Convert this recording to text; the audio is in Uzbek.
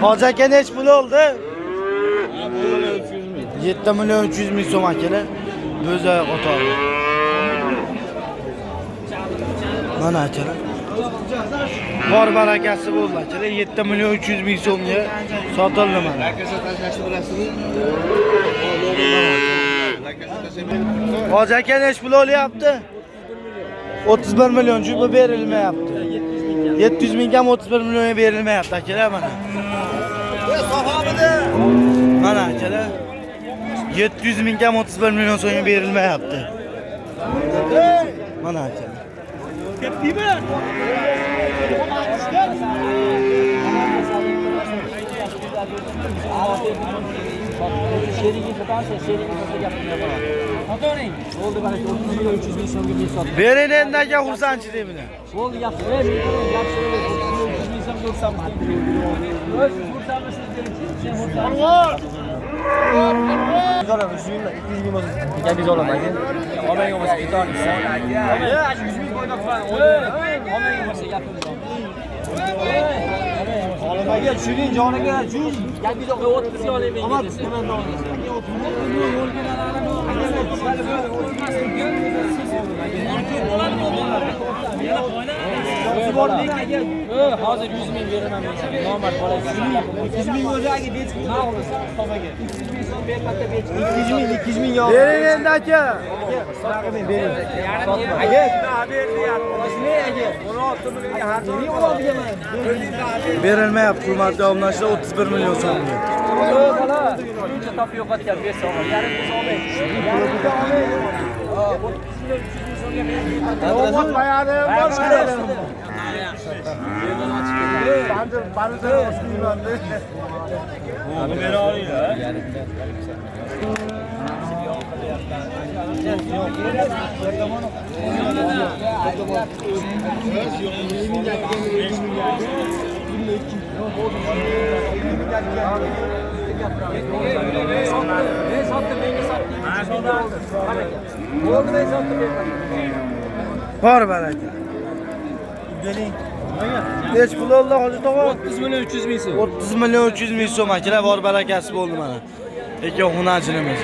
Hoji aka, nech pul oldi? 7 million 300 ming so'm, akalar. Bo'zay qatori. Mana, akalar. Bor barakasi bo'ldi, akalar. 7 million 300 ming so'mga sotildi mana. Tashlashni bilasizmi? Hoji aka, nech pul olyapti? 31 million juda berilmayapti. 700 ming ham 31 millionga berilmayapti, akalar, mana. Mana, akalar. 700 ming ham 31 million so'mga berilmayapti. Mana, akalar. Sherigi sotarsa, sherigi sotsa gapirmayapman. Sotavering. Bo'ldi, baraka, 30 million 300 ming so'mga men sotdim. Bering endi, aka, xursandchilik bilan. Bo'ldi, yaxshi. Ey, men gap so'rayman. 30 million 300 ming so'mga xursandman. O'z xursandmisiz deringchi? Sen xursandmisiz? Gapingiz olaman, aka. Olmang bo'lmasa ketarmiz. Olmang, 100 ming qo'ymoqman. Olmang bo'lmasa gapimiz. Aka, tushuning, joniga, tushing. Gapingiz 30 ga oling menga desa. Hozir 100 ming beraman men senga. Nomard bola. 100 ming o'zi aka bechki. 200 ming so'm ber, katta bechki. 200 ming, 200 ming yo'q. Bering endi, aka. Bering. Aka, aka. 16 millionga har Berilmayapti, hurmatli obunachilar, 31 million so'mga. Bola, shuncha topib yo'qotgan bersa olmay. Yarim bersa olmay. Yarim bersa olmay. 30 million 300 ming so'mga men Men sotdim, menga sotding. Baraka. Bo'ldi, men sotdim. Bor baraka. Nech pul oldi, hoji tog'a? 30 million 300 ming so'm. 30 million 300 ming so'm, akalar, bor barakasi bo'ldi mana. Lekin hunarchimiz.